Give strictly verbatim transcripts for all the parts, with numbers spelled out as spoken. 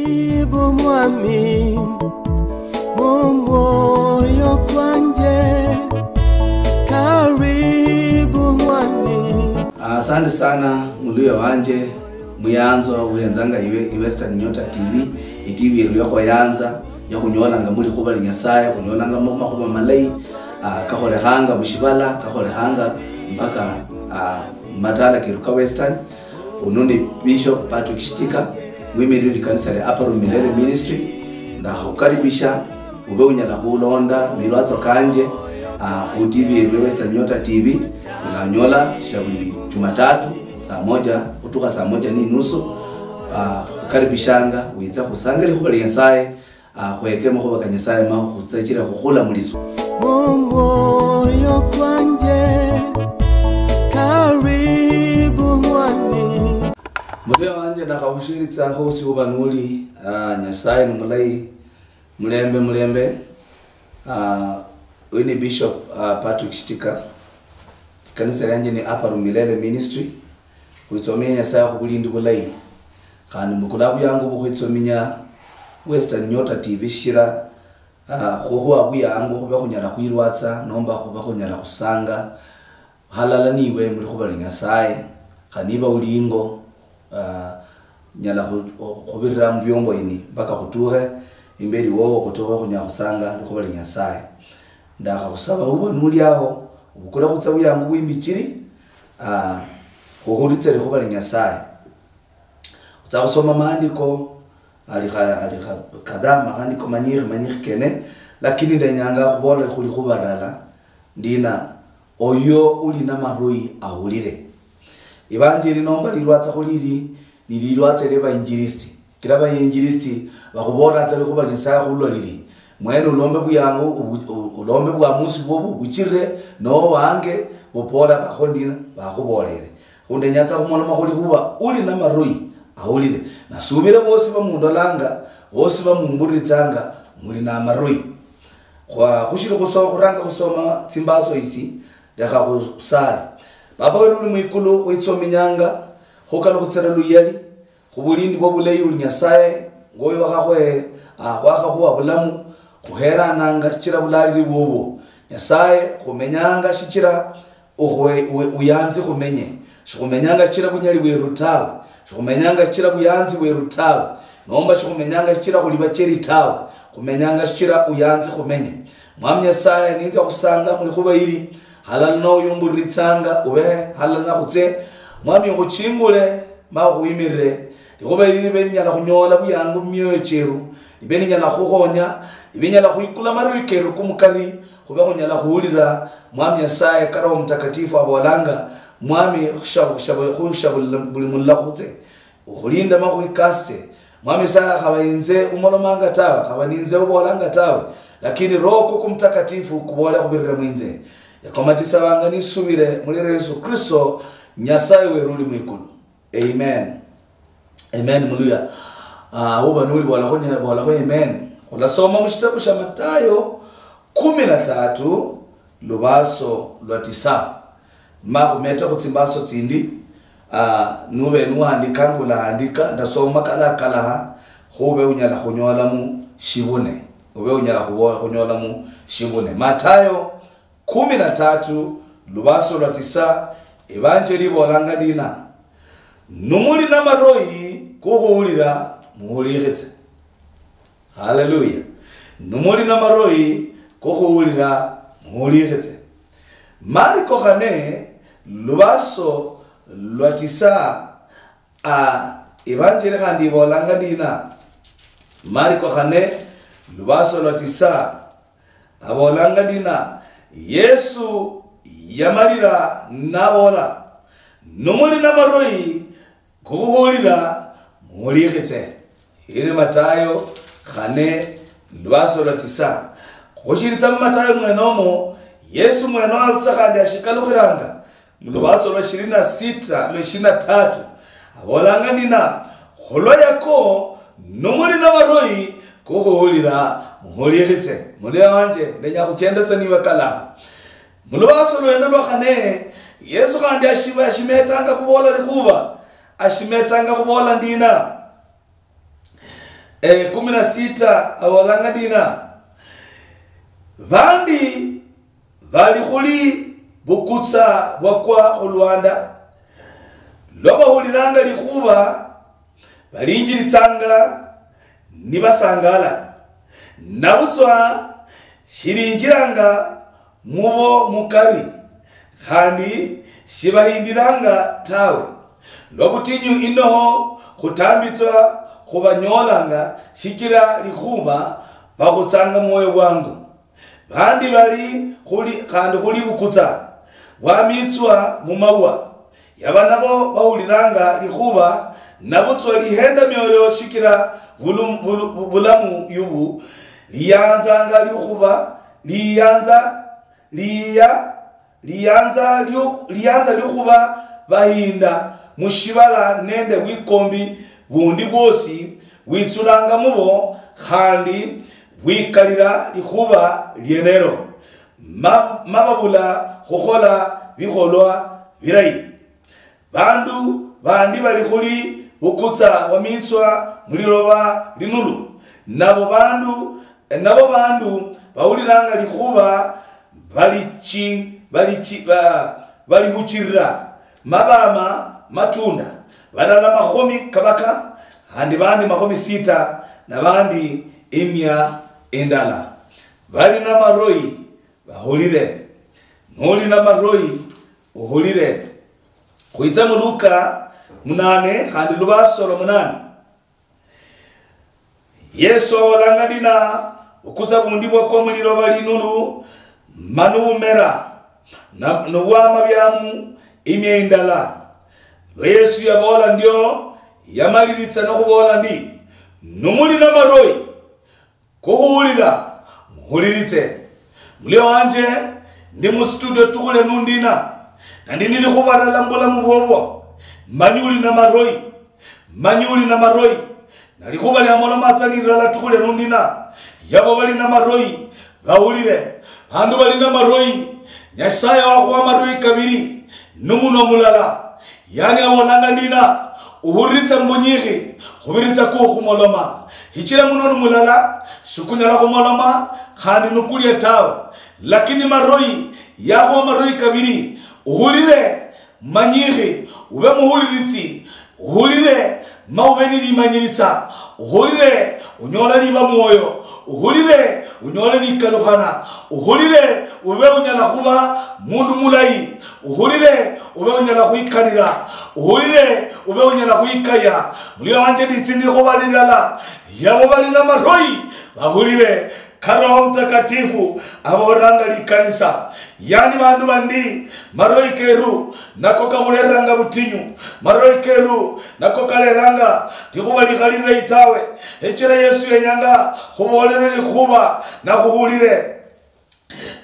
Karibu mwami, mumwoyo kwanje, karibu mwami. Asante sana, muluya wanje, muyanzwa, uhenzanga iwe, i Western Nyota T V, i T V yeru yakhuyanza, yakhunyolanga muli khuba li Nyasaye, khunyolanga mu makhuba malayi, ah, kakholekhanga mushibala, kakholekhanga mpaka, ah, matala keru ka Western. Uno ni Bishop Patrick Shitika, mwimiriri likanisa lia Upper Room Milele Ministry. Ndakhukaribisha ube unyala khulonda milwatso kanje, ah, khu T V yeru ya Western Nyota T V. Unanyola sha buli Jumatatu saa moja khutukha saa moja ni nusu. Ah, khukaribishanga witsa khusangire likhuba lia Nyasaye. Ah, khweke makhuba ka Nyasaye ma khutsachire khukhula muliso. Mumwoyo kwanje, karibu mwami. Mulia wanje, ndakhakhushiritsa hosi huba nuli. Ah, Nyasaye ni mulayi. Mulembe, mulembe. Ah, uyu ni Bishop, ah, Patrick Shitika. Kanisa lianje ni Upper Room Milele Ministry. Khwitsominya Nyasaye khubulindi bulayi. Khandi mbukula buyangu bukhwitsominya Western Nyota T V shichira, ah, khukhuwa buyangu khube khunyala khwilwatsa nomba khube khunyala khusanga halala niwe mulikhuba lia Nyasaye. Khandi niba uli ingo, ah, nyala khu-, khubirira mubiombo ini mpaka khutukhe imberi wowo khutukhe khunyala khusanga likhuba lia Nyasaye. Ndakhakhusaba uba nuli aho, ubukule khutsa buyangu bwimichiri, ah, khuhulitse likhuba lia Nyasaye. Khutsa khusoma maandiko, alikha, alikha kadhaa maandiko manyikhi, manyikhi kene, lakini ndenyanga khubola khu likhuba lilala, ndina, oyo uli namaroi ahulire. Ibanjiri nomba lilwatsa khulili, ni lilwatsa lia bainjilisti. Kila bainjilisti bakhubola tsa likhuba Nyasaye khulwa lili. Mwene ulombe buyangu, ubu-, u-, ulombe bwamusi bwobu buchirire, noho wange, bupola bakho ndina, bakhubolere. Khundenya tsa khumoloma khuli khuba uli namaroi, ahulire. Nasubire bosi bamundolanga, bosi bamumbuliritsanga, muli namaroi. Khwa-, khushiri khuso-, khuranga khusoma tsimbaso isi, lekha khusale. Baba weru uli mwikulu, witsominyanga, khukalukhutsira luyali, khubulindi bwo bulayi uli Nyasaye, ngoyo wakhakhwe-, ah, wakhakhuwa bulamu, khuherananga shichira bulaliri bubwo. Nyasaye, khumenyanga shichira ukhwe-, we-, uyanzi khumenye. Shikhumenyanga shichira bunyali bweru tawe. Shikhumenyanga shichira buyanzi bweru tawe. Nomba shikhumenyanga shichira khuli bacheri tawe. Khumenyanga shichira uyanzi khumenye. Mwami Nyasaye, ninzia khusanga mulikhuba ili, halala noyumbuliritsanga, ube halala nakhutse. Mwami, ukhuchingule, ma ukhuyimirire. Likhuba ili libe linyala khunyola buyangu mumioyo chieru, libe linyala khukhonya, libe linyala khwikula marui keru kumukari, khube khunyala khuhulira Mwami Nyasaye ka Roho Mutakatifu abolanga, Mwami, khusha-, khusha-, khusha buli, buli mulala khutse. Ukhulinde ma khwikase. Mwami Nyasaye, khaba inze umolomanga tawe, khaba ninze ubolanga tawe, lakini Roho kuku Mutakatifu kubole khubirire mwinze. Yakomatisabanga nisubire muli Yesu Kristo, Nyasaye weru uli mwikulu. Amen. Amen, muluya. Ah, uba nuli bolakho nye-, bolakho amen. Khulasoma mushitabu shia Matayo kumi na tatu, lubaso lwa tisa. Ma khumete khu tsimbaso tsindi, ah, nube nuhandika, ngulahandika, ndasoma kala kalaha, khube unyala khunyolamu shibune. Ube unyala khubo-, khunyolamu shibune. Matayo kumi na tatu, lubaso lwa tisa, Evanjeli ibolanga ndina, numuli namaroi kokhuhulira, muhulikhitse. Haleluya. Numuli namaroi kokhuhulira, muhulikhitse. Mariko khane, lubaso lwa tisa, a, Evanjeli khandi ibolanga ndina, Mariko khane, lubaso lwa tisa, abolanga ndina, Yesu yamalira nabola, numuli namaroi kokhuhulira, muhulikhitse. Ili Matayo khane, lubaso lwa tisa. Khushiritsa mu Matayo mwenomo, Yesu mwenoyo tsa khandi ashikalukhiranga, mu lubaso lwa ishirini na sita, lwa ishirini na tatu, abolanga ndina, khulwa yako, numuli namaroi kokhuhulira, muhulikhitse. Mulia wanje, ndenya khuchendetsa niba kala. Mu lubaso lwene lwa khane, Yesu khandi ashiba-, ashimetanga khubola likhuba, ashimetanga khubola ndina, Eh, kumi na sita, abolanga ndina, bandi bali khuli bukutsa bwakwa khulwanda, lwa bahuliranga likhuba, balinjiritsanga nibasangala, nabutswa shilinjiranga mubo mukari, khandi shibahindiranga tawe. Lwa butinyu inoho khutambitswa khubanyolanga, shichira likhuba bakhutsanga mwoyo bwangu. Bandi bali khuli, khandi khuli bukutsa bwamitswa mumawa. Yaba nabo bahuliranga likhuba, nabutswa lihenda mioyo, shichira bulu-, bulu-, bu-, bulamu yubu liyanzanga likhuba, liyanza, liya-, liyanza lio-, liyanza likhuba bahinda mushibala nende bwikombi bundi bwosi bwitsulanga mubo, khandi bwikalira likhuba lienelo, ma-, mababula khukhola bikholwa bilayi. Bandu bandi bali khuli bukutsa bwamitswa muliloba linulu, nabo bandu, nabo bandu bahuliranga likhuba balichi-, balichi-, ba-, balihuchirira, mabama matunda, balala makhomi kabaka, khandi bandi makhomi sita, na bandi imia indala. Bali na maroi bahulire. Noli na maroi, uhulire. Khwitsa mu Luka munane, khandi lubaso lwa munane. Yesu abolanga ndina, bukutsa bundi bwakwa muliloba linulu, manu bumera, na, nobwama byamu imia indala. Lwa Yesu yabola ndio, yamaliritsa nokhubola ndi, numuli na maroi, khuhulira, muhuliritse. Mulia wanje, ndi mu studio tukhule nundina, nandi nili khubarala mbulamu bwobwo, manyi uli na maroi, manyi uli na maroi. Na likhuba lia molomatsa ni lilala tukhule nundina, yabo bali na maroi, bahulire. Bandu bali na maroi, Nyasaye wakhuha maroi kabiri, nu munwa mulala. Yani abolanga ndina, uhuliritsa mbunyikhi, khubiritsa ku khumoloma. Hichira munwa ni mulala, shikunyala khumoloma, khandi nukulia tawe. Lakini maroi, yakhuha maroi kabiri, uhulire, manyikhi, ube muhuliritsi, uhulire, ma ube ni limanyiritsa, uhulire, unyola liba mwoyo, uhulire, unyole likalukhana, uhulire, ube unyala khuba mundu mulayi, uhulire, ube unyala khwikanira, uhulire, ube unyala khwikaya. Mulia wanje nditsi ndikhuba lilala, yabo bali na maroi, bahulire, ka Roho Mtakatifu abolanga likanisa. Yani bandu bandi, maroi keru nako kakhuleranga butinyu, maroi keru nako kaleranga likhuba likhali lilayi tawe. Echira Yesu yenyanga khubolere likhuba na khuhulire.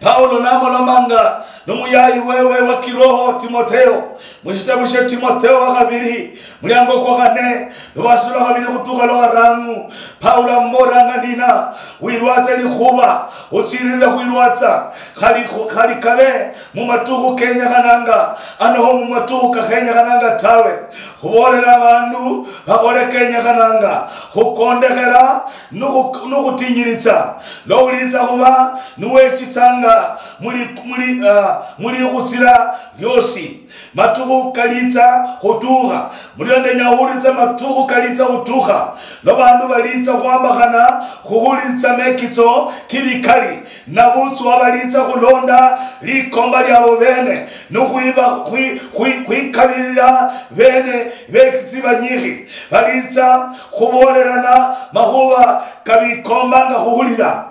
Paulo namolomanga numuyayi wewe wa kiroho Timotheo, mushitabu shia Timotheo wa khabiri, muliango kwa khane, lubasi lwa khabiri khutukha lwa kharang'u, Paulo amumbolanga ndina, wirwatse likhuba, utsirire khwirwatsa, khali khu-, khali kabe mumatukhu kenyakhananga, anoho mumatukhu kakhenyakhananga tawe. Khubolera abandu bakhole kenyakhananga, khukondekhera nukhu-, nukhutinyiritsa, lwa ulitsa khuba nuwechitsanga muli, muli, ah, muli khutsira liosi. Matukhu kalitsa khutukha. Murio ndenya khuhuliritsa matukhu kalitsa khutukha, lwa bandu balitsa khwambakhana khuhuliritsa mekitso kilikali, nabutswa balitsa khulonda likomba liabo bene, nukhwiba, khwi-, khwi-, khwikabirira bene bekitsi banyikhi. Balitsa khubolerana makhuba kabikombanga khuhulira.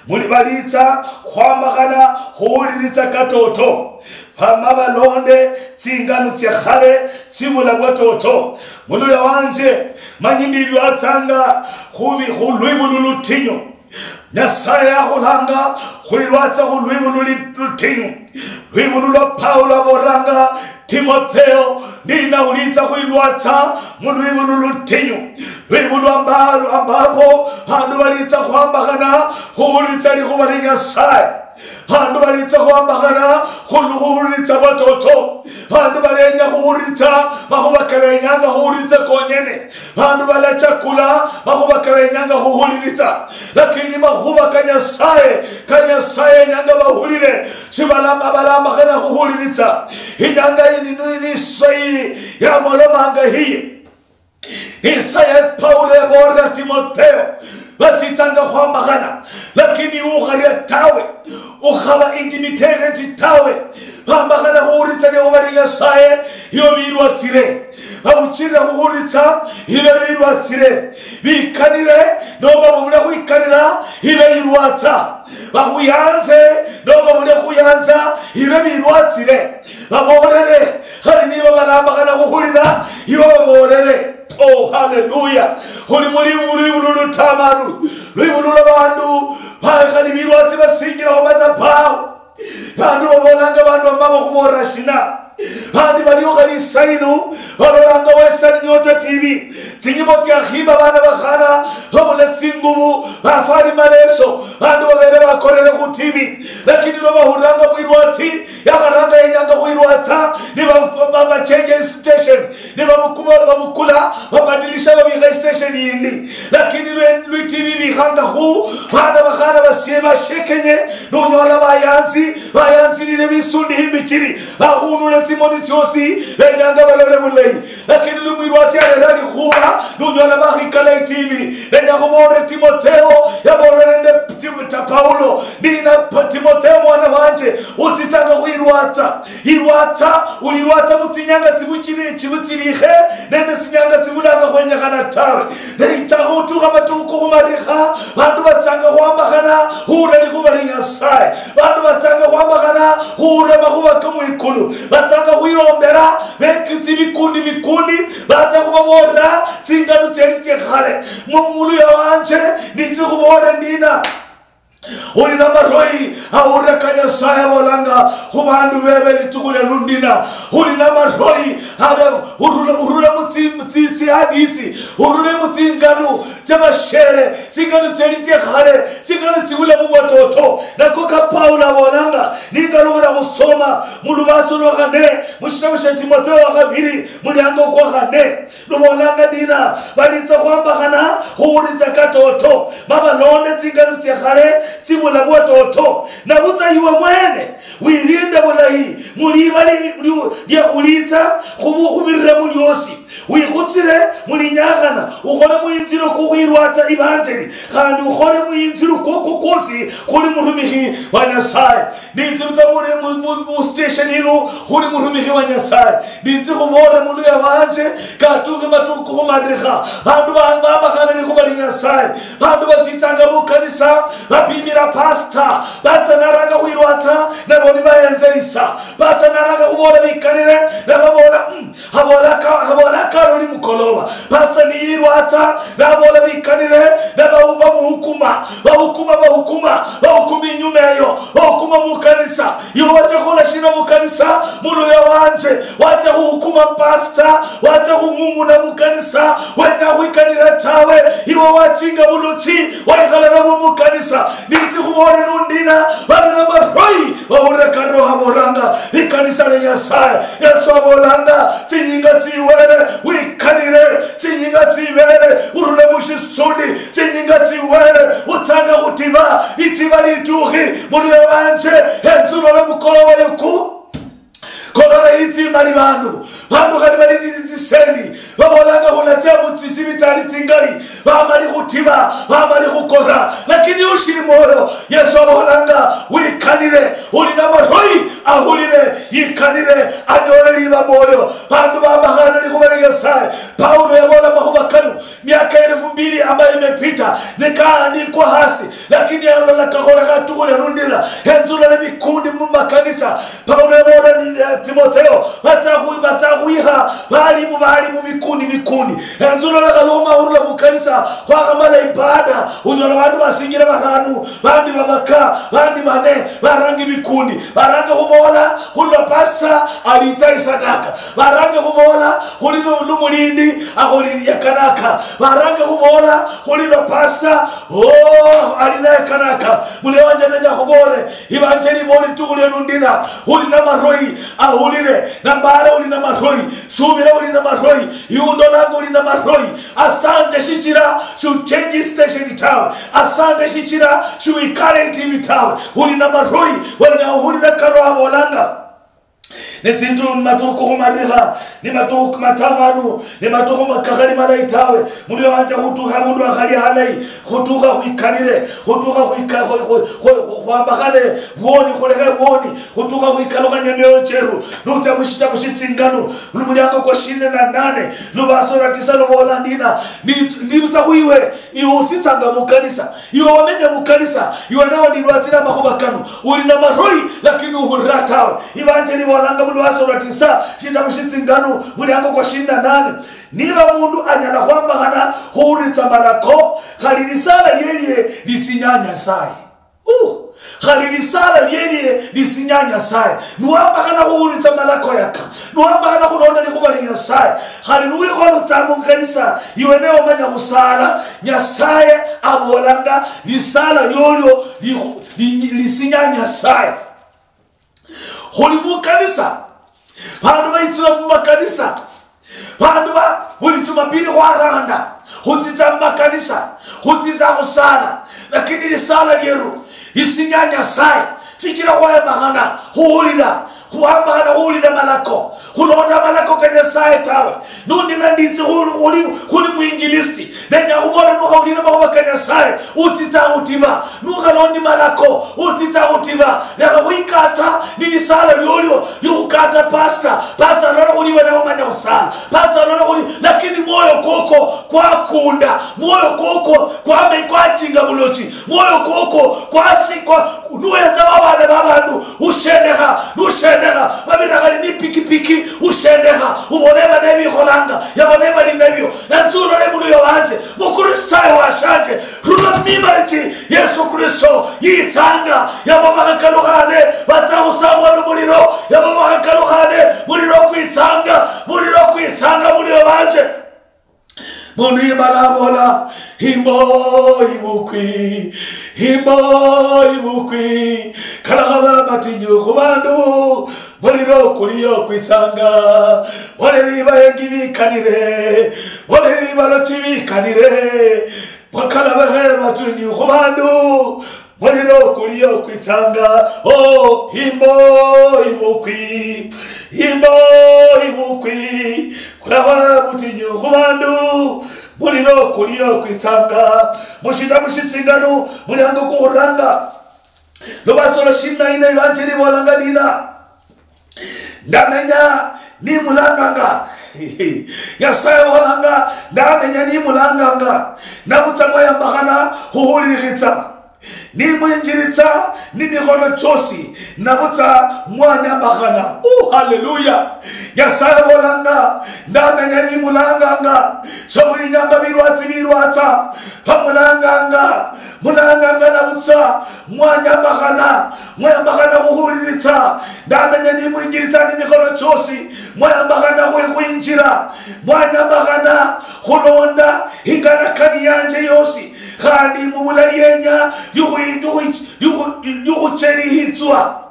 Muli balitsa khwambakhana khuhuliritsa katoto, hama balonde tsinganu tsia khale tsibula bwatoto. Muluya wanje, manyi ndilwatsanga khubi-, khulwibulu lutinyu. Nyasaye yakhulanga khwilwatsa khulwibulu li-, lutinyu. Lwibulu lwa Paulo abolanga Timotheo, nina ulitsa khwilwatsa mu lwibulu lutinyu. Lwibulu amba-, ambapo bandu balitsa khwambakhana khuhuliritsa likhuba lia Nyasaye. Bandu balitsa khwambakhana khulu-, khuhuliritsa batoto. Bandu balenya khuhuliritsa makhuba kabenyanga khuhuliritsa konyene. Bandu balachakula makhuba kalenyanga khuhuliritsa, lakini makhuba ka Nyasaye, ka Nyasaye yenyanga bahulire, shibalamba balambakana khuhuliritsa. Inyanga yini nili isayi yamolomanga hiye. Isaye Paulo yaboolera Timotheo, batsitsanga khwambakhana, lakini ukharia tawe, ukhaba intimidated tawe. Bambakhana khuhuritsa likhuba lia Nyasaye, iyo bilwatsire. Babuchirira khuhuritsa, ibe bilwatsire. Bikanire, nomba bubule khwikanira, ibe ilwatsa. Bakhuyanze, nomba bule khuyanza, ibe bilwatsire. Baboolere, khali niba balambakhana khuhulira, iwe baboolere. Oh, haleluya! Khuli muli lwibululu lutamanu, lwibululu bandu bakhali bilwatsi basingira khumatsa pao. Bandu babolanga bandu bamama khubolera shina? Bandi baliho khali isainu balolanga Western Nyota T V, tsinyimbo tsiakhimba bana bakhana babula tsingubu, bafwali maleso, bandu babere bakorere khu T V, lakini lwa bahuliranga mwirwatsi yakharanga yenyanga khwirwatsa, ni ba- ba- ba- bachenje station, ni babuku- babukula, babadilisha, babikha station yindi, lakini lwe lwe T V bikhanga khu bana bakhana basie bashekenye, nunyola bayanzi bayanzilile bisundi imbichili, bakhunule tsimoni tsiosi, benyanga balole bulayi. Lakini lumwirwatsi alera likhuba, nunyola bakhikala itivi. Nenya khuboolere Timotheo, yaboolere nende Tim- ta Paulo, nina pa- Timotheo mwana wanje, utsitsanga khwirwatsa. Irwatsa, ulirwatsa mutsinyanga tsibuchiri- tsibuchilikhe, nende tsinyanga tsibulanga khwenyekhana tawe. Neitsa khutukha matukhu kokhumarikha, bandu batsanga khwambakhana, khura likhuba lia Nyasaye. Bandu batsanga khwambakhana, khura makhuba kamwikulu. Batsanga khwirombera, bekisi bikundi bikundi, batsa khubaboolera tsingano tsiali tsiekhale. Mumuluya wanje, nitsi khuboolere ndina. Uli na maroi, ahurira ka Nyasaye abolanga khu bandu bebe litukhu lia lundina. Uli na maroi, hara urule, urule mu tsi- mu tsi- tsihaditsi, urule mu tsingano tsia bashere, tsingano tsiali tsia khale, tsingano tsibula mu bwatoto. Nako ka Paulo abolanga, ningalukhira khusoma mu lubaso lwa khane, mu shitabu shia Timotheo wa khabiri, muliango kwa khane. Lubolanga ndina, balitsa khwambakhana khuhuritsa katoto, ma balonde tsingano tsia khale tsibula bwatoto. Nabutsa iwe mwene, wirinde bulahi mu liba li- liu- lia ulitsa khubu- khubirira muliosi. Wikhutsire mu linyakhana, ukhole muinziro kukhwirwatsa ivanjeli, khandi ukhole muinziro kwokwo kwosi khuli murumikhi wa Nyasaye. Nitsi butsa muri mu- mu- mu station ino khuli murumikhi wa Nyasaye. Nitsi khuboolera muluya wanje, katukhi matukhu khumarikha. Bandu ba- bambakhana likhuba lia Nyasaye. Bandu batsitsanga mukanisa, bapimira pastor. Pastor naranga khwirwatsa, nabo nibayenzeisa. Pastor naranga khubola bikanire, nababola, "Mm, habola ka- habola Karoli Mukoloba." Pastor niyirwatsa, nabola bikanire, nabau- bamuhukuma. Bahukuma, bahukuma, bahukuma inyuma eyo, bahukuma mukanisa. Iwe wacha khukhola shina mukanisa? Muluya wanje, wacha khuhukuma pastor, wacha khung'ung'una mukanisa, wenya khwikanira tawe. Iwe wachinga buluchi, waikhala nabo mukanisa. Nitsi khubole nundina, bali na maroi, bahulira karoho abolanga, likanisa lia Nyasaye. Yesu abolanga, tsinyinga tsiwere, wikanire, tsinyinga tsibere, urule mushisundi, tsinyinga tsiwere, utsanga khutiba, litiba litukhi, muluya wanje, enzulola mukoloba yuku. Korona yitsi imali bandu, bandu khali bali ni tsisendi, babolanga khunatsia mutsisibitali tsingali, bamali khutiba, bamali khukora, lakini ushili mwoyo, Yesu abolanga, wikanire, uli na maroi, ahulire, yikanire, anyole liba mwoyo. Bandu bambakhana likhuba lia Nyasaye. Paulo yabola makhuba kanu miaka elfu mbili ambayo imepita, nikaandikwa hasi, lakini yalola kakholekha tukhu lia lundila. Enzulola vikundi mu makanisa. Paulo yabola ni eh, Timotheo, batsa khu- batsa khwiha balimu bali mu vikundi vikundi. Enzulola kaloma urula mu kanisa, khwakhamala ibada, unyola bandu basingira baranu, bandi babaka, bandi bane, barangi vikundi. Baranga khubola khulwa pastor alitsa isadaka. Baranga khubola khuli nu- numulindi akhuli yakanaka. Baranga khubola khuli lwa pastor, oh, ali naye kanaka. Muli wanje nenya khubore, ivanjeli boli tukhu lienu ndina. Uli na maroi, ahulire. Nambara uli na maroi. Subira uli na maroi. Iundolanga uli na maroi. Asante shichira shichira shuchenji station tawe. Asante shichira shuikale itivi tawe. Uli na maroi, wenya uhulira karo abolanga. Nezindu ni matukhu khumarikha, ni matukhu matamanu, ni matukhu makakhali malayi tawe. Mundu wanje khutukha mundu akhali halayi, khutukha khwikanire, khutukha khwika-, khwi-, khwi-, khwi-, khwambakhane bwoni, khulekhe bwoni, khutukha khwikalukhanya mioyo cheru. Nucha mushitabu shitsinganu, muliango kwa shine na nane, lubaso lwa tisa lubola ndina, ndi-, ndibutsa khwiwe, iwe utsitsanga mukanisa, iwe wamenya mukanisa, iwe nawe ndilwatsira amakhuba kano, uli na maroi, lakini uhulira tawe. Ibanjeli bolanga mu lwaso lwa tisa, shitabu shitsinganu, muliango kwa shine na nane, niba mundu anyala khwambakhana khuhuritsa malako, khali lisala lielie lisinya Nyasaye. Uh, khali lisala lielie lisinya Nyasaye. Niwambakhana khuhulitsa malako yaka, niwambakhana khulonda likhuba lia Nyasaye, khali nuwikholotsa mukanisa, iwe ne omanya khusala, Nyasaye abolanga lisala liolio likhu-, li-, lisinya Nyasaye. Khuli mukanisa, bandu bayitsula mumakanisa, bandu ba buli Jumapili khwaranda, khutsitsa mumakanisa, khutsitsa khusala, lakini lisala lieru lisinya Nyasaye, shichira khwayamakhana khuhulira, khwayamakhana khuhulira malako, khulonda malako ka Nyasaye tawe. Nundi nanditsi khuli, khuli, khuli mwinjilisti, nenya khubola nukhawulira makhuba ka Nyasaye, utsitsa khutiba. Nukhalondi malako, utsitsa khutiba. Lekha khwikata ni lisala liolio liukhukata pastor. Pastor alola khuli bana bamanya khusala. Pastor alola khuli, lakini mwoyo koko kwakunda. Mwoyo koko kwame-, kwachinga bulochi. Mwoyo koko kwasi-, kwa-, nuhenza babana babandu, ushendekha, nushendekha, babira khali ni pikipiki, ushendekha, ubone bane bikholanga, yabone bali nabio. Yanzu ulole muluya wanje, Mukristayo washanje, rula mima ichi Yesu Kristo yitsanga, yabo bakhakalukhane, batsa khusamwa lumuliro, yabo bakhakalukhane, muliro kwitsanga, muliro kwitsanga, muliro wanje. Mundu yimala abola, "Himbo ibukwi, himbo ibukwi, kalakhaba matinyu khubandu, muliro kuliyo kwitsanga, bole libayengi bikanire, bole libalochi bikanire, mwakalabekhe matinyu khubandu, muliro kuliyo kwitsanga, oh, himbo ibukwi, himbo ibukwi, kulaba butinyu khubandu, muliro kuliyo kwitsanga." Mushitabu shitsinganu, muliango kukhuranga, lubaso lwa shina ina ibanjili bolanga nina, "Ndamenya nimulanganga." Nyasaye olanga, "Ndamenya nimulanganga, nabutsa mwayambakhana khuhulirikhitsa. Nimwinjiritsa ni mikhono chosi, nabutsa mwanyambakhana." Uh, haleluya! Nyasaye abolanga, "Ndamenya nimulanganga." Shomulinyanga bilwatsi bilwatsa, bamulanganga, mulanganga nabutsa mwanyambakhana, mwayambakhana khuhuliritsa. "Ndamenya nimwinjiritsa ni mikhono chosi, mwayambakhana khwi-, khwinjira, mwanyambakhana khulonda inganakani yanje yosi, khandi mubula lienya lyukhu-, lyukhu-, lyukhu-, lyukhucherihitswa."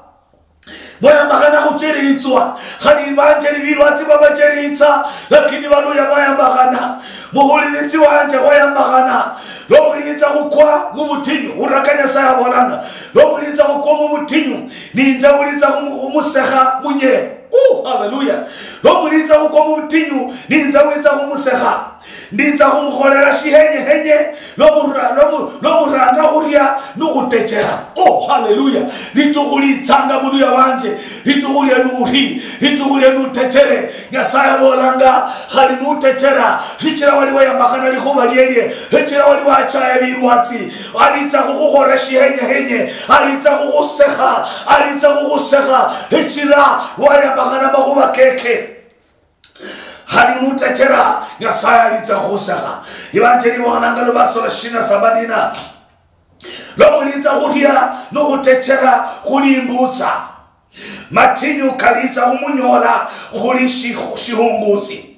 Mwayambakhana khucherihitswa, khali banjeri bilwatsi babacherihitsa, lakini baluya mwayambakhana. Muhuliritsi wanje khwayambakhana. Lwo mulitsa khukwa mubutinyu, uraka Nyasaye abolanga, "Lwo mulitsa khukwa mubutinyu, ninze ulitsa khumu-, khumusekha munye." Uh, haleluya! "Lwo mulitsa khukwa mubutinyu, ninze witsa khumusekha. Nditsa khumukholela shihenyehenye lwo mura-, lwo mu-, lwo muranga khuria nukhutechera." Oh, haleluya! Litukhu litsanga muluya wanje, litukhu lia nuri, litukhu lia nutechere. Nyasaye abolanga, "Khali nutechera, shichira wali wayambakhana likhuba lielie, shichira wali wachaya bilwatsi, alitsa khukhukhola shihenyehenye, alitsa khukhusekha, alitsa khukhusekha, shichira wayambakhana makhuba keke." Khali nutechera, Nyasaye alitsa khusekha. Ibanjeli ibolanga lubaso lwa shina saba nina, "Lwo mulitsa khuria nukhutechera khuli imbutsa, matinyu kalitsa khumunyola khuli shi-, shihungusi."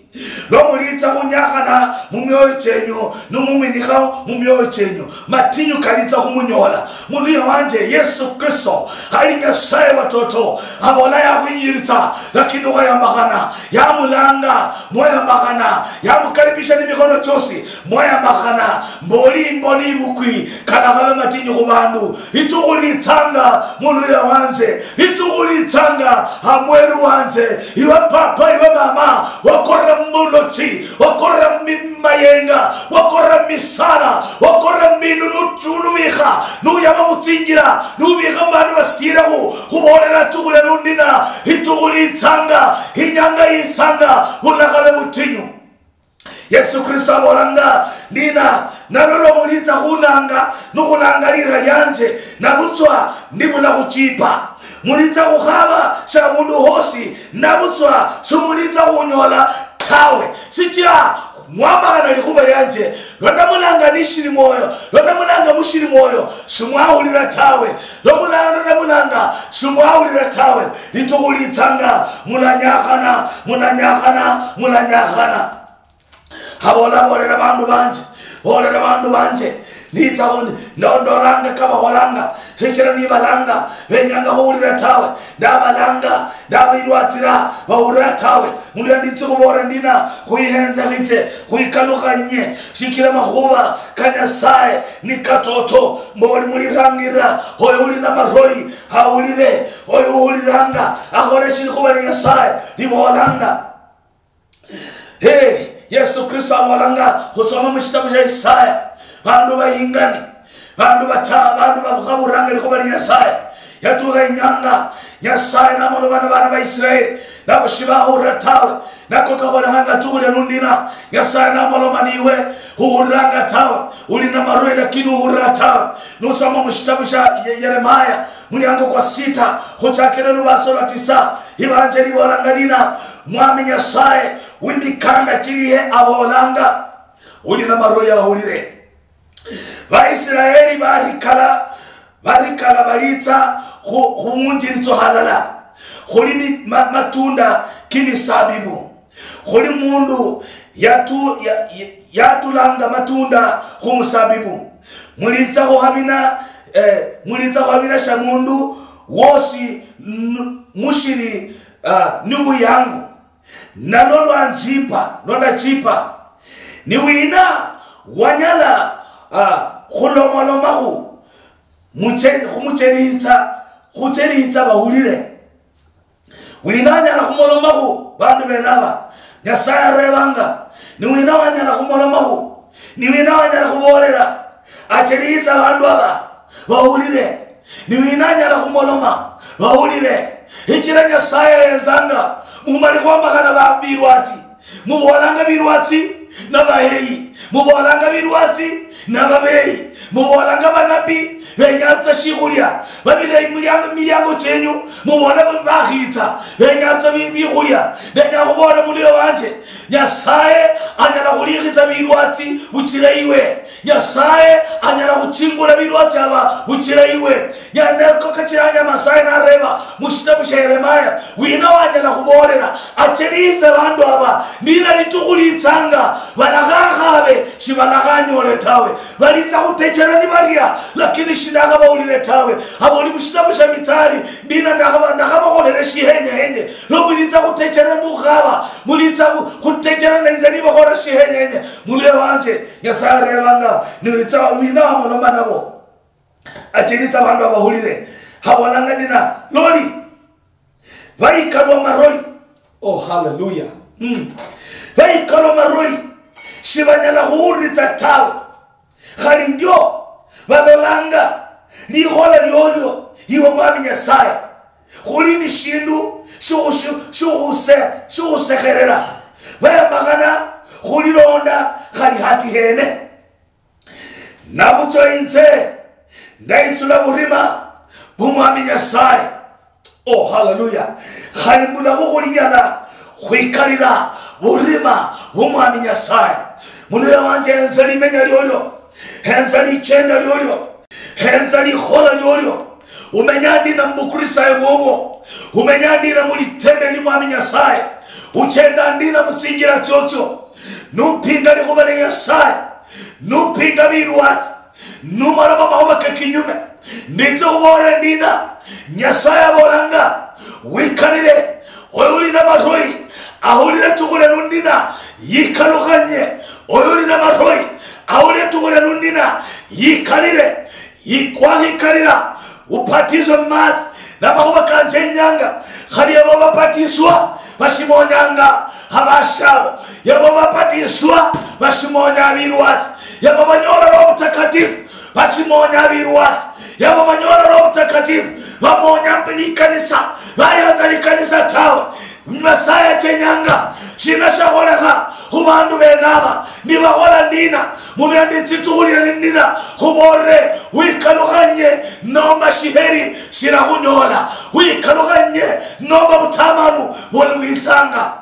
Lwa muliitsa khunyakhana mu myoyo chenyu, numuminikha mu myoyo chenyu, matinyu kaliitsa khumunyola. Muluya wanje, Yesu Kristo khali Nyasaye watoto, abola yakhwinjilitsa, lakini okhayambakhana, yamulanga, mwayambakhana, yamukaribisha ni mikhono chosi, mwayambakhana, mboli imboni ibukwi, kana khabe matinyu khu bandu. Litukhu litsanga, muluya wanje, litukhu litsanga, amweru wanje, iwe papa, iwe mama, wakorera mubulochi, wakorera mi-, mayenga, wakorera misala, wakorera mbindu nutunumikha, nuyaba mutsinjira, nubikha mubandu basiirekhu, khubolera litukhu lia lundina, litukhu litsanga, inyanga yitsanga, bulakhabe butinyu. Yesu Kristo abolanga, "Nina, nalwo lwa muliitsa khunanga nukhulanga lira lianje, nabutswa ndibula khuchipa. Muliitsa khukhaba shabundu hosi, nabutswa shimuliitsa khunyola tawe. Shichira mwambakhana likhuba lianje, lwa ndamulanga nishili mwoyo, lwa ndamulanga mushili mwoyo, shimwahulira tawe. Lwa mulanga, lwa ndamulanga, shimwahulira tawe. Litukhu litsanga, mulanyakhana, mulanyakhana, mulanyakhana." Abola, "Bolera bandu banje, bolera bandu banje, nditsa khundi, ndo-, ndolanga kabakholanga, shichira nibalanga, benyanga khuhulira tawe, ndabalanga, ndabilwatsira, bahulira tawe, mundu yanditsi khubora ndina, khwihenza khitse, khwikalukhanye, shichira makhuba ka Nyasaye ni katoto, mboli mulirangirira, oyo uli na maroi, ahulire, oyo uhuliranga, akhole shili khuba li Nyasaye, libolanga." Hey, Yesu Kristo abolanga, khusoma mushitabu shia Isaya, bandu bahingani, bandu bata-, bandu bakhaburanga likhuba lia Nyasaye. Yatukha inyanga, Nyasaye namoloma na bana ba Israeli, nabo shibahulira tawe. Nako kakholekhanga tukhu lia lundina, Nyasaye namoloma niwe, uhuliranga tawe, uli na maroi lakini uhulira tawe. Nusoma mushitabu shia Ye-, Yeremaya, muliango kwa sita, khuchakire lubaso lwa tisa, ibanjeli ibolanga nina, Mwami Nyasaye, wimikanda chilihe abolanga, uli na maroi ahulire. Baisraeli barikala, barikala balitsa khu-, khumunjilitso halala, khuli mi-, ma-, matunda kimisabibu, khuli mundu yatu-, ya-, ya-, yatulanga matunda khumusabibu. Mulitsa khuhabina, eh, mulitsa khuhabina sha mundu wosi n-, mushili, ah, ni buyangu. Nalwo lwa njipa, lwa ndachipa. Ni wina wanyala, ah, khulomalomakhu muche-, khumucheritsa, khucheritsa bahulire? Wina anyala khumolomakhu bandu benaba? Nyasaye arebanga, "Ni wina wanyala khumolomakhu? Ni wina wanyala khubolera, acheritsa bandu aba bahulire?" Ni wina anyala khumoloma, bahulire? Hichira Nyasaye ayenzanga mumali khwambakhana ba-, bilwatsi. Mubolanga bilwatsi na baheyi. Mubolanga bilwatsi na babeyi. Mubolanga banabi benyatsa shikhulia. Babira imiliango, miliango chenyu. Mubole bakhitsa benyatsa bi-, bikhulia. Ndenya khubola muluya wanje, Nyasaye anyala khulikhitsa bilwatsi buchira iwe. Nyasaye anyala khuchingula bilwatsi aba buchira iwe. Nyaneko kachira Nyasaye nareba mushitabu shia Yeremaya, wina wanyala khubolera, acherise bandu aba, ndina litukhu litsanga, balakhakhabe, shibalakhanyole tawe. Balitsa khutechera nibaria, lakini shindakhabahulire tawe. Aboli mushitabu shia Mitsali, ndina ndakhaba-, ndakhabakholere shihenyehenye. Lwa mulitsa khutechera mukhaba, mulitsa khu-, khutechera na inze nibakhora shihenyehenye. Muluya wanje, Nyasaye arebanga, "Ni witsa wina wamoloma nabo? Acheritsa bandu abahulire." Habolanga ndina, loli, bayikalwa maroi. Oh, hallelujah. Mm. Bayikalwa maroi. Shibanyala khuhuritsa tawe. Khali ndio balolanga likhola liolio, iwe Mwami Nyasaye. Khuli ni shindu shikhushu-, shikhuse-, shikhusekherera. Bayamakhana khulilonda khali hati hene. Nabutswa inze ndayitsula burima bu Mwami Nyasaye. Oh, hallelujah. Khali mbulakho khulinyala khwikalira burima bu Mwami Nyasaye. Muluya wanje, henza limenya liolio, henza lichenda liolio, henza likhola liolio. Umenya ndina mubukristayo bwobwo? Umenya ndina mulitende li Mwami Nyasaye? Uchenda ndina mutsinjira tsiotsio, nupinga likhuva lia Nyasaye, nupinga virwatsi, numaloma makhuva ke kinyume. Nditse khuvolera ndina, Nyasaye avolanga, wikalire, oyo uli na maroi, ahulire tukhule nundina, yikalukhanye, oyo uli na maroi, ahulire tukhule nundina, yikalire, Yikwakhikalira, ubatiswe mumatsi, namakhuba kanje inyanga. Khali abo babatiswa bashimonyanga abashabo, yabo babatiswa bashimonya abilwatsi, yabo banyola Roho Mutakatifu bashimonya abilwatsi, yabo banyola Roho Mutakatifu bamonya likanisa, bayanza likanisa tawe. Nyasaye achenyanga shina shakholekha khu bandu benaba, nibakhola ndina? Mubianditsi tukhulira nindina, khubolere, wikalukhanye nomba shiheri shirakhunyola, wikalukhanye nomba butamanu bwoli bwitsanga.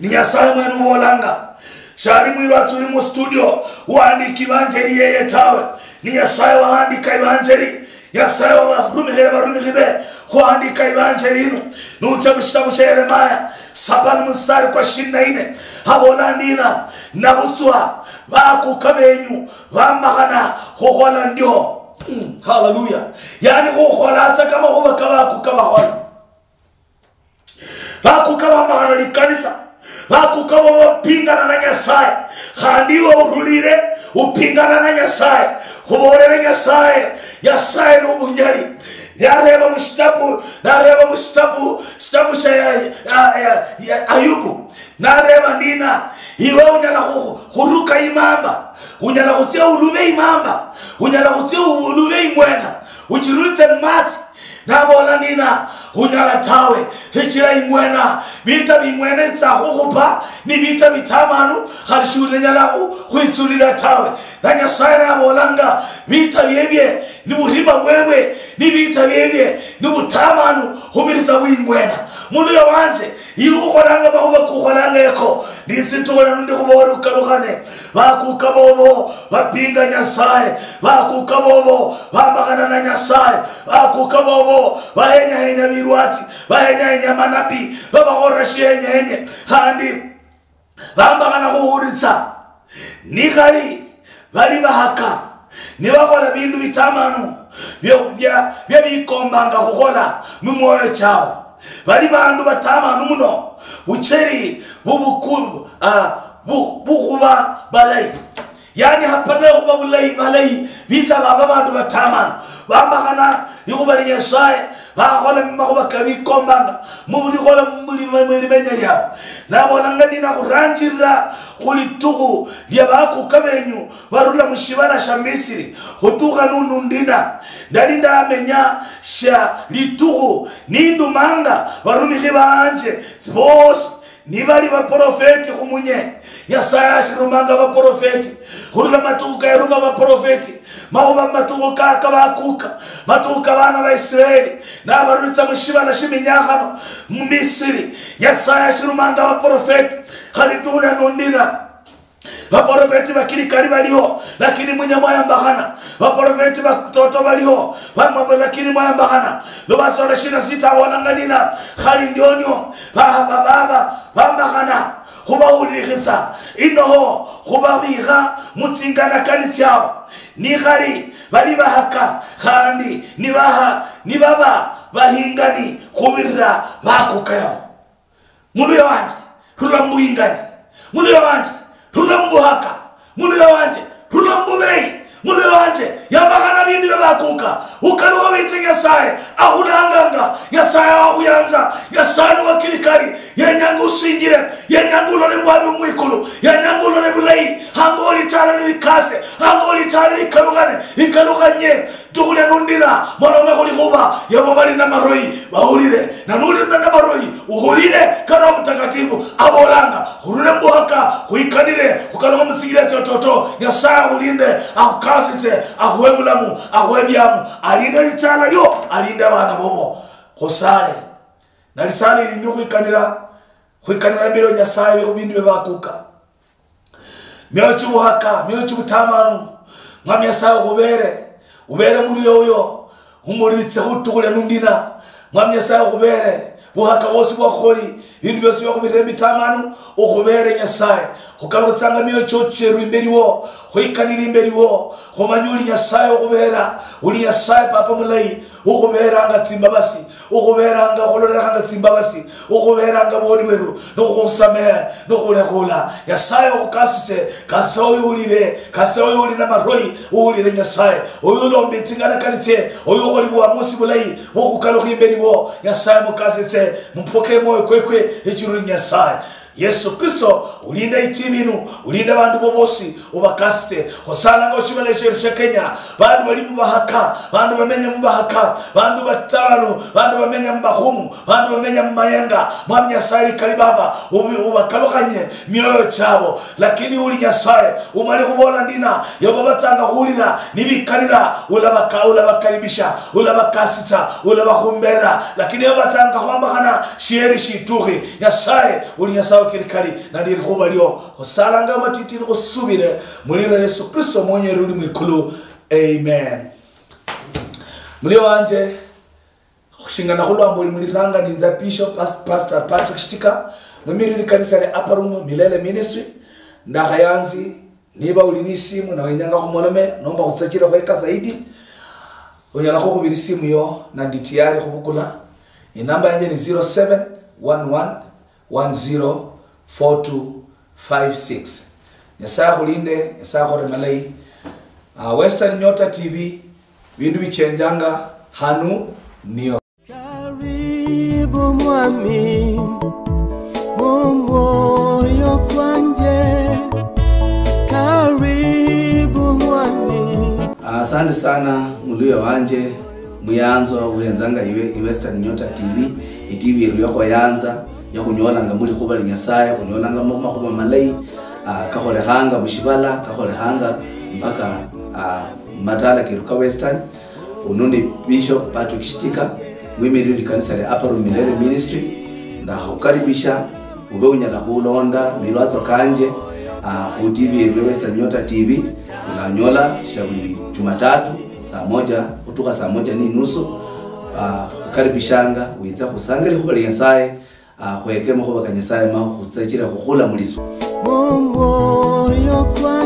Ni Nyasaye mwene ubolanga, shali mwirwatsi uli mu studio uhandika ibanjeri yeye tawe. Ni Nyasaye wahandika ibanjeri. Nyasaye wabarumikhire barumikhi be khuhandika ibanje linu. Nucha mushitabu sha Yeremaya saba ni mustari kwa ishirini na nne, habola ndina, nabutswa bakuka benyu bambakhana khukhola ndio. Mm, haleluya. Yani khukhola tsa kama khuba kabakuka bakhola. Bakuka bambakhana likanisa, bakuka bo bapingana na Nyasaye, khandi iwe urulire upingana na Nyasaye. Khubolere Nyasaye, Nyasaye nobunyali. Yareba mushitabu, nareba mushitabu, shitabu sha ya, ya, ya, ya Ayubu, nareba ndina, iwe unyala khu- khuruka imamba, unyala khutsia ulube imamba, unyala khutsia ulube imwena, uchirulitse mumatsi? Nabola nina, unyala tawe, sichira ing'wena, vita ving'wena itsa khukhupa, ni vita vitamanu, khali shulinyala khu- khwitsulila tawe. Na Nyasaye nabolanga, vita vievie ni vurima vwevwe, ni vita vievie ni vutamanu khuviritsa vwing'wena. Mundu yo wanje, iwe ukholanga makhuva kukholanga eko, nitsitukhula nundi khuva ori ukalukhane. Vakuka vovo vapinga Nyasaye, vakuka vovo vambakhana na Nyasaye, vakuka vovo vahenyahenya vilwatsi, vahenyahenya manabii, vavakhorera shihenyehenye, khandi vambakhana khuhuritsa. Nikhali vali vahaka, nivakhola vindu vitamanu vyo- vya- vya vikombanga khukhola mumwoyo chao. Vali vandu vatamanu muno, vucheri vuvuku- ah, vu- vukhuva valayi. Yani hapana khuva vulayi valayi, vitsa vava vandu vatamanu, vambakhana likhuva li Nyasaye, vakhola makhuva kavikombanga mulikhola mulimenya liavo. Navolanga ndina khuranjirira khulitukhu lia vakuka venyu varula mushivala sha Misiri khutukha nunu ndina. Ndali ndamenya sha litukhu nindumanga varumikhi vanje vosi, nivali vaprofeti khumunye. Nyasaye ashirumanga vaprofeti khurula matukhu kayaruma vaprofeti, makhuva matukhu kaka vakuka, matukhu ka vana va Israeli, navarulitsa mushivala shiminyakhano mu Misiri. Nyasaye ashirumanga vaprofeti khali tukhu nanu ndina. Vaprofeti va Kilikali valiho, lakini mwinya mwayambakhana. Vaprofeti va toto valiho, vamwamba, lakini mwayambakhana. Luvasola shina sita avolanga nina, khali ndionio, va- va- va- va- vambakhana khuvaulikhitsa, inoho khuvavikha mutsinganakani tsiavo. Nikhali vali vahaka, khandi nivaha- nivava vahingani khuvirira vakuka yavo. Muluya wanje, rula mbuhingani. Muluya wanje, rula mbuhaka. Muluya wanje, rula mbuveyi. Muluya wanje, yambakhana vindu vya vakuka. Ukalukha witse Nyasaye, akhulanganga. Nyasaye wakhuyanza. Nyasaye ni wa Kilikali. Yenyanga usinjire. Yenyanga ulole mbwavi mwikulu. Yenyanga ulole vulayi. Hanga olitala lilikase. Hanga olitala likalukhane. Ikalukhanye. Tukhulia nundina, mulome khulikhuva, yavo vali na maroi vahulire, na nuli na maroi uhulire, ka Roho Mutakatifu avolanga. Khurule mbuhaka, khwikanire khukalukha musinjira tsio toto. Nyasaye akhulinde, akhukasiche, akhuhe vulamu, akhuhe viamu, alinde lichala lio, alinde avana vovo. Khusale. Na lisala ili ni khwikanira, khwikanira mbiro Nyasaye khu vindu vya vakuka. Mioyo chiuvuhaka, mioyo chiuvutamanu. Mwami Nyasaye ukhuvere, uvere mundu yoyo, umuritse khutukhu lia nundina. Mwami Nyasaye ukhuvere, vuhaka vwosi vwa khukholi, Bindu biosi biokhubirira emitamanu, okhubeere Nyasaye. Khukalukhitsanga mioyo chiocheru imberi wo, khwikanira imberi wo, khumanye uli Nyasaye okhubeera, uli Nyasaye Papa mulayi, okhubeeranga tsimbabasi, okhubeeranga, okhulolerekhanga tsimbabasi, okhubeeranga bwoni bweru, nokhukhusamehe, nokhulekhula. Nyasaye okhukasitse, kasitsa oyo ulire, kasitsa oyo uli namaroi, uwulire Nyasaye, oyo ulombe tsinganakani tsie, oyo ukholi bwamusi bulayi, okhukalukha imberi wo. Nyasaye mukasitse, mupoke mwoyo kwekwe, echiruli Nyasaye. Yesu Kristo, ulinda itibi inu, ulinda bandu bo bosi, ubakasite. Khusalanga oshibala sheru sha Kenya, bandu bali mubahaka, bandu bamenya mubahaka, bandu bataranu, bandu bamenya mubakhumu, bandu bamenya mumayenga. Mwami Nyasaye likali Baba, ubi-, ubakalukhanye mioyo chabo. Lakini uli Nyasaye, umali khubola ndina, yobo batsanga khulira, nibikalira, ulabaka-, ulabakaribisha, ulabakasitsa, ulabakhumbera. Lakini yobo batsanga khwambakhana, shieri shitukhi. Nyasaye, uli Nyasaye okilikali, nandi likhuba lio khusalanga amatiti nikhusubire mulira Yesu Kristo mwenye uli mwikulu. Amen. Mulio wanje, khushingana khulwamba uli muliranga ninza Bishop Pas-, Pastor Patrick Shitika, mwimiri likanisa lia Upper Room Milele Ministry. Ndakhayanzi, niba uli ni simu na wenyanga khumolome, nomba khutsachira khweka zaidi, unyala khukubira isimu yo, nandi tiyari khubukula. Inamba yanje ni zero seven one one one zero four two five six. Nyasaye akhulinde, Nyasaye akhore malayi. Ah, Western Nyota T V, bindu bichenjanga hanu nio. Karibu mwami, mumwoyo kwanje, karibu mwami. Asante sana, muluya wanje. Muyanzwa, uhenzanga iwe, i Western Nyota T V, i T V yeru yakhuyanza, yakhunyolanga muli khuba li Nyasaye, khunyolanga mu makhuba malayi, ah, kakholekhanga mushibala, kakholekhanga mpaka, ah, matala keru ka Western. Uno ni Bishop Patrick Shitika, mwimiri ni kanisa lya Upper Room Milele Ministry. Ndakhukaribisha ube unyala khulonda milwatso kanje, ah, khu T V yeru ya Western Nyota T V. Unanyola sha buli Jumatatu saa moja kutukha saa moja ni nusu. Ah, khukaribishanga witsa khusangire khuba lya Nyasaye, ah, khweke makhuba ka Nyasaye ma khutsachire khukhula mulisu. Mumwoyo kwa